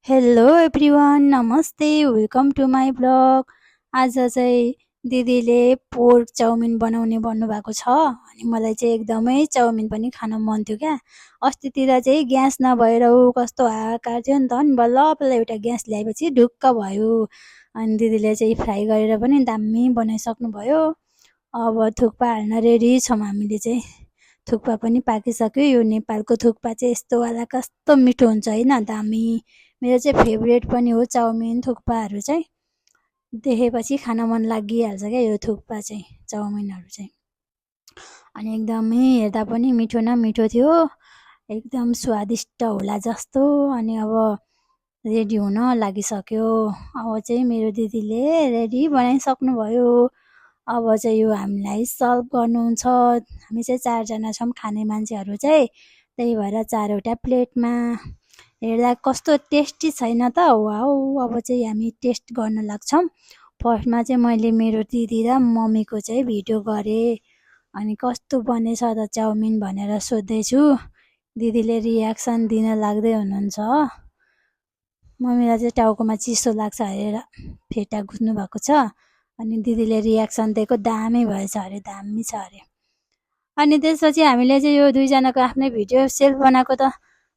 Hello everyone, नमस्ते, welcome to my blog. आज चाहिँ दिदीले पोर्क चाउमिन बनाउने भन्नुभएको छ अनि मलाई चाहिँ एकदमै चाउमिन पनि खान मन थियो क्या। अस्तितिर चाहिँ ग्यास नभएर कस्तो हाहाकार थियो नि त, अनि बल्ल बल्ल एउटा ग्यास ल्याएपछि ढुक्क भयो। अनि दिदीले चाहिँ फ्राई गरेर पनि दामी बनाइसक्नु भयो। अब थुक्पा हाल्न रेडी छौँ हामीले चाहिँ। थुक्पा पनि पाकिसक्यो। यो नेपालको थुक्पा चाहिँ यस्तो वाला कस्तो मिठो हुन्छ होइन, दामी। मेरो चाहिँ फेभरेट पनि हो चाउमिन थुक्पाहरू चाहिँ। देखेपछि खान मन लागिहाल्छ क्या यो थुक्पा चाहिँ, चाउमिनहरू चाहिँ। अनि एकदमै हेर्दा पनि मिठो न मिठो थियो, एकदम स्वादिष्ट होला जस्तो। अनि अब रेडी हुन लागिसक्यो। अब चाहिँ मेरो दिदीले रेडी बनाइसक्नु भयो। अब चाहिँ यो हामीलाई सर्भ गर्नुहुन्छ। हामी चाहिँ 4 जना छौँ खाने मान्छेहरू चाहिँ, त्यही भएर 4वटा प्लेटमा। हेर्दा कस्तो टेस्टी छैन त, वाउ। अब चाहिँ हामी टेस्ट गर्न लाग्छौँ। फर्स्टमा चाहिँ मैले मेरो दिदी र मम्मीको चाहिँ भिडियो गरेँ। अनि कस्तो बनेछ त चाउमिन भनेर सोध्दैछु। दिदीले रियाक्सन दिन लाग्दै हुनुहुन्छ। मम्मीलाई चाहिँ टाउकोमा चिसो लाग्छ अरे, फेटा गुज्नु भएको छ। अनि दिदीले रियाक्सन दिएको दामी भएछ अरे, दामी छ अरे। अनि त्यसपछि हामीले चाहिँ यो 2 जनाको आफ्नै भिडियो सेल्फ बनाएको त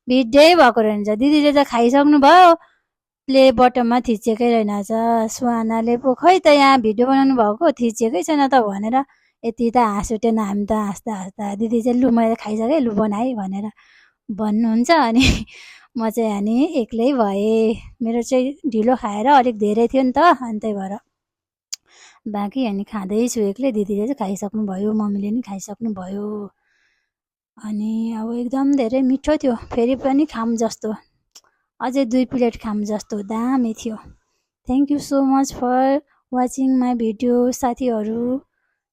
भिडियै भएको रहेछ। दिदीले त खाइसक्नु भयो, प्ले बटनमा थिचेकै रहेनछ। सुहानाले पो खै त यहाँ भिडियो बनाउनु भएको थिचेकै छैन त भनेर यति त हाँस उठेन। हामी त हाँस्दा हाँस्दा दिदी चाहिँ लु मैले खाइसकेँ, लु बनाएँ भनेर भन्नुहुन्छ। अनि म चाहिँ अनि एक्लै भएँ। मेरो चाहिँ ढिलो खाएर अलिक धेरै थियो नि त, अनि त्यही भएर बाँकी अनि खाँदैछु एक्लै। दिदीले चाहिँ खाइसक्नु भयो, मम्मीले नि खाइसक्नु भयो। अनि अब एकदम धेरै मिठो थियो, फेरि पनि खाऊँ जस्तो, अझै 2 प्लेट खाऊँ जस्तो दामी थियो। Thank you so much for watching my video. साथीहरू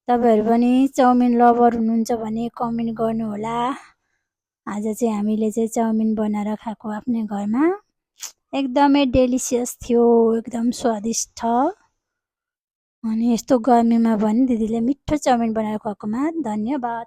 तपाईँहरू पनि चाउमिन लभर हुनुहुन्छ भने कमेन्ट गर्नुहोला। आज चाहिँ हामीले चाहिँ चाउमिन बनाएर खाएको आफ्नै घरमा, एकदमै डेलिसियस थियो, एकदम स्वादिष्ट। अनि यस्तो गर्मीमा पनि दिदीले मिठो चाउमिन बनाएर खुवाएकोमा धन्यवाद।